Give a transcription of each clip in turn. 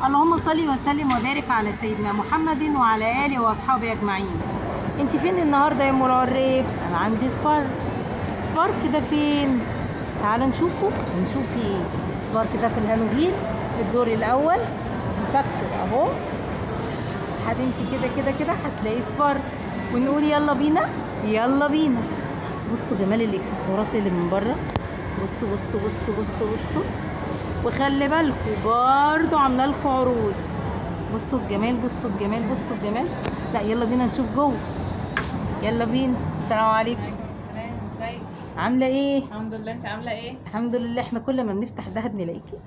اللهم صل وسلم وبارك على سيدنا محمد وعلى اله واصحابه اجمعين. انت فين النهارده يا ام العريف؟ انا عندي سبارك. سبارك ده فين؟ تعالوا نشوفه ونشوف فيه ايه. سبارك ده في الهانوفيل في الدور الاول دي فاكتور اهو. هتمشي كده كده كده هتلاقي سبارك، ونقول يلا بينا يلا بينا. بصوا جمال الاكسسوارات اللي من بره، بصوا بصوا بصوا بصوا بصوا. وخلي بالكوا برضو عامله لكم عروض. بصوا الجمال بصوا الجمال بصوا الجمال. لا يلا بينا نشوف جوه، يلا بينا. السلام عليكم. عليكم السلام، ازيك؟ عامله ايه؟ الحمد لله، انت عامله ايه؟ الحمد لله. احنا كل ما بنفتح دهب نلاقيكي.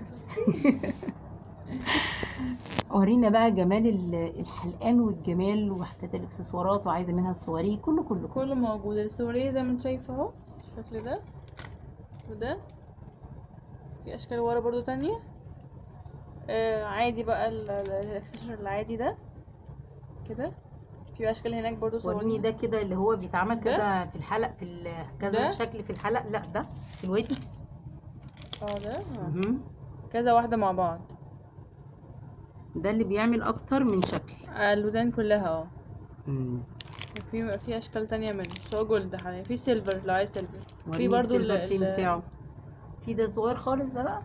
ورينا بقى جمال الحلقان والجمال وحاجات الاكسسوارات، وعايزه منها الصواريه، كله كله كله كله موجود. السورية زي ما انت شايفه اهو، الشكل ده وده، في اشكال ورا برضو تانية. عادي بقى الاكسسوار العادي ده كده، في اشكال هناك برضو وريني صواريه. ده كده اللي هو بيتعمل ده؟ كده في الحلق، في كذا ده؟ شكل في الحلق. لا ده في الودن. ده مهم. كذا واحدة مع بعض. ده اللي بيعمل اكتر من شكل. الودان كلها. في اشكال تانية منه، بس هو gold حاليا. في silver لو عايز silver. في وريني برضو ال silver فين بتاعه. في ده صغير خالص ده بقى.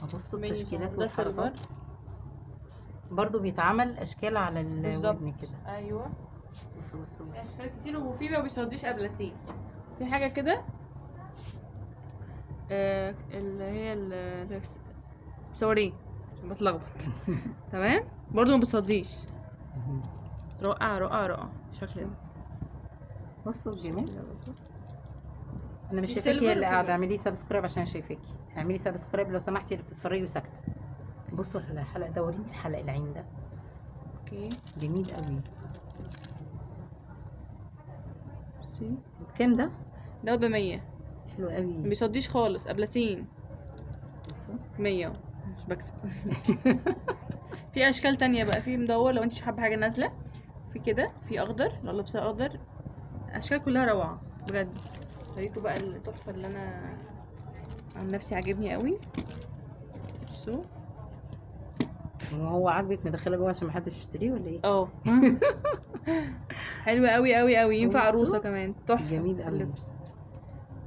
ابصوا ميني التشكيلات ده والحركات. silver. برضو بيتعمل اشكال على بالظبط. الودن كده. ايوه بصوا بصوا بصوا. اشكال كتير، وفي ما بيصديش ابلاتين. في حاجة كده اللي هي sorry عشان بتلخبط. تمام، برضو ما بتصديش. رائع رائع رائع الشكل ده. بصوا الجمال. الشكل ده برضو. انا مش في شايفاكي يا silver اللي وفي قاعدة. gold. اعملي subscribe عشان شايفاكي. اعملي subscribe لو سمحتي اللي بتتفرجي وساكته. بصوا الحلقة ده، وريني الحلقة العين ده. okay جميل قوي. بصي بكام ده؟ ده ب100. حلو قوي. ما بيصديش خالص، ابلاتين. بصوا 100، مش بكسب. في اشكال تانية بقى، في مدور لو انت مش حابة حاجة نازله، في كده، في اخضر لو لابسه اخضر. اشكال كلها روعه بجد. اوريكم بقى التحفة اللي انا عن نفسي عاجبني قوي. بصوا. وهو عاجبك مدخله جوه عشان محدش يشتريه ولا ايه؟ حلوة قوي قوي قوي، ينفع بصوا. عروسه كمان، تحفة. جميل قوي. اللبس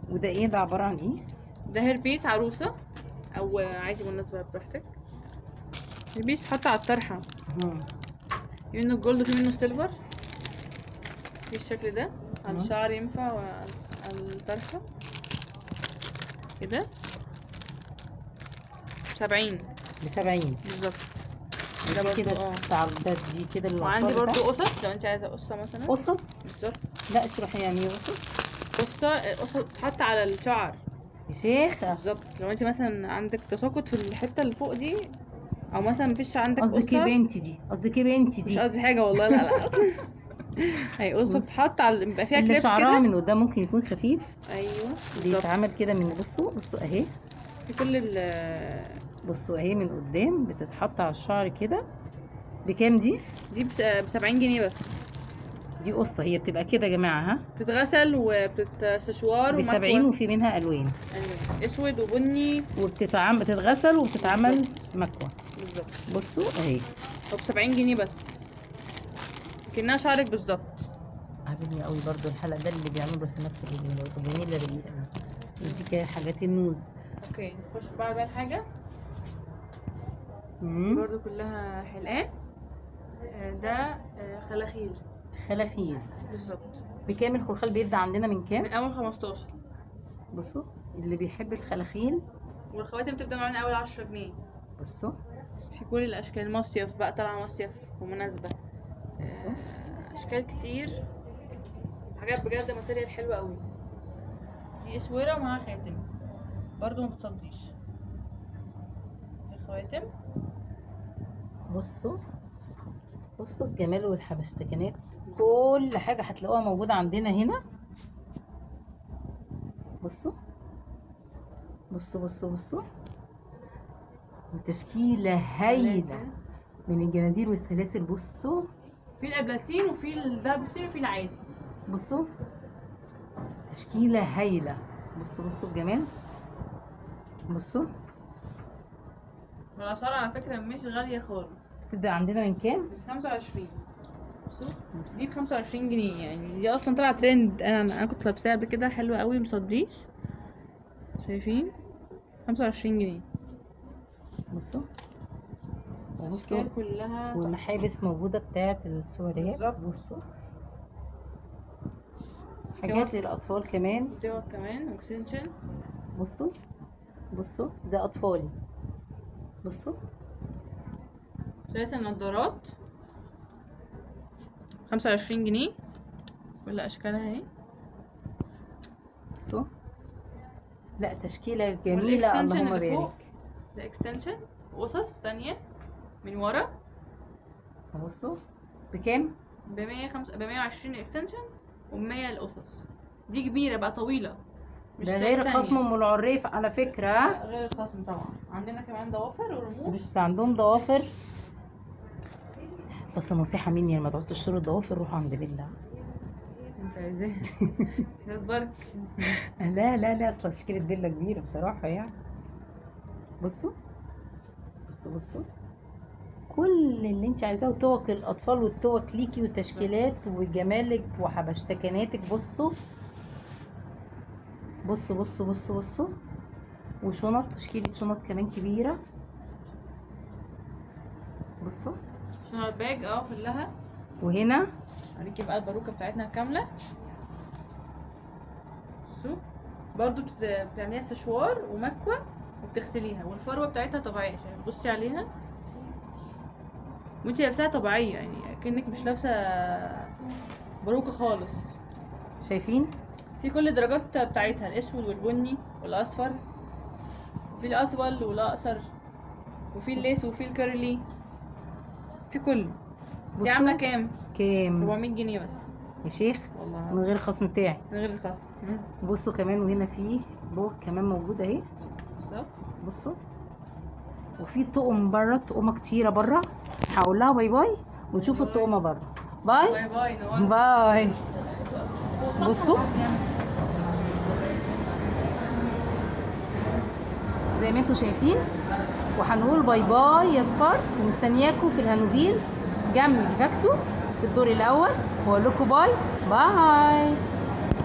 وده ايه ده؟ عبارة عن ايه؟ ده hair piece عروسه، او عادي مناسبة براحتك. hair piece حط على الطرحة. في منه ال gold وفي منه ال silver. في الشكل ده على الشعر ينفع، وعلى الطرحة كده. 70. ب70 بالظبط. ده ده برضو كده بتاع ده، دي كده اللي وعندي الأطفال برضو ده. قصص لو انت عايزه قصة مثلا. قصص؟ بالظبط. لا اشرحي يعني ايه قصص. قصة بتتحط على الشعر. يا شيخه. بالظبط. لو انت مثلا عندك تساقط في الحتة اللي فوق دي، او مثلا مفيش عندك قصدك ايه قصة. بنتي دي؟ قصدك ايه بنتي مش دي؟ قصدي حاجة والله، لا لا. هي قصة بص. بتتحط على، بيبقى فيها اللي clips شعرها كده. من قدام ممكن يكون خفيف. ايوه بالظبط. بيتعمل كده من، بصوا بصوا اهي. في كل ال بصوا اهي من قدام بتتحط على الشعر كده. بكام دي؟ دي ب70 جنيه بس. دي قصة، هي بتبقى كده يا جماعة. ها بتتغسل وبتتسشوار. ب70، وفي منها الوان. ألوان اسود وبني. وبتتعمل، بتتغسل وبتتعمل مكوى. بالظبط. بصوا اهي. طب 70 جنيه بس، كأنها شعرك بالظبط. عاجبني قوي برضو الحلقة ده اللي بيعمل رسومات في الودن برضو جميلة رقيقه. ودي كده حاجات ال nose. okay نخش بقى الحاجة دي برضو كلها حلقان. ده خلاخيل. خلاخيل. بالظبط. بكام الخلخال؟ بيبدا عندنا من كام؟ من اول 15. بصوا اللي بيحب الخلاخيل. والخواتم بتبدا معانا من اول 10 جنيه. بصوا في كل الاشكال، مصيف بقى، طالعه مصيف ومناسبة. بصوا اشكال كتير، حاجات بجد material حلوة قوي. دي اسورة ومعاها خاتم برضو ما بتصديش. دي خواتم. بصوا بصوا الجمال والحبشتكنات، كل حاجة هتلاقوها موجودة عندنا هنا. بصوا بصوا بصوا بصوا، وتشكيله هايلة من الجنازير والسلاسل. بصوا في الابلاتين وفي الدهب الصيني وفي العادي. بصوا تشكيله هايلة. بصوا بصوا الجمال. بصوا والاسعار على فكرة مش غالية خالص. تبدا عندنا من كام؟ من 25. بصوا دي ب 25 جنيه، يعني دي اصلا طلعت ترند، انا كنت لابساها قبل كده، حلوة قوي مصديش. شايفين؟ 25 جنيه. بصوا بصوا كلها، والمحابس موجودة بتاعه السوريات. بصوا حاجات للاطفال كمان، دوت كمان و extension. بصوا بصوا ده اطفالي. بصوا ثلاثة النضارات 25 جنيه، كل اشكالها اهي. بصوا لا تشكيله جميلة، اللهم بارك. ده extension قصص ثانية من ورا. بصوا بكام؟ ب 120 extension و100 القصص. دي كبيرة بقى طويلة، مش ده غير خصم ام العريف على فكرة. غير الخصم طبعا. عندنا كمان ضوافر ورموش، بس عندهم ضوافر. بس نصيحة مني، لما تعوزوا تشتروا الضوافر روحوا عند بيلا. انت عايزاها ده سبارك. لا لا لا، اصل تشكيله بيلا كبيرة بصراحة يعني. بصوا بصوا بصوا كل اللي انت عايزاه، وتوك الاطفال والتوك ليكي وتشكيلات وجمالك وحبشتكناتك. بصوا بصوا بصوا بصوا بصوا، وشنط، تشكيله شنط كمان كبيرة. بصوا شنط باج كلها. وهنا اوريكي بقى الباروكه بتاعتنا كاملة. بصوا برضو بتعمليها سشوار ومكوى وبتغسليها، والفروه بتاعتها طبيعية، بصي عليها وانتي لابساها طبيعية، يعني كأنك مش لابسه باروكه خالص. شايفين في كل الدرجات بتاعتها، الاسود والبني والاصفر، وفي الاطول والاقصر، وفي ال lace وفي ال curly، في كله. دي عامله كام؟ كام؟ 400 جنيه بس يا شيخ والله، من غير الخصم بتاعي، من غير الخصم. بصوا كمان، وهنا في بوك كمان موجود اهي. بالظبط. بصوا وفي طقم بره، طقمه كتيرة بره. هقول لها bye bye ونشوف الطقمه بره. bye bye bye نورت. bye. بصوا زي ما انتم شايفين، وهنقول bye bye يا سبارك، ومستنياكم في الهانوفيل جنب ديفاكتو في الدور الاول. واقول لكم bye bye.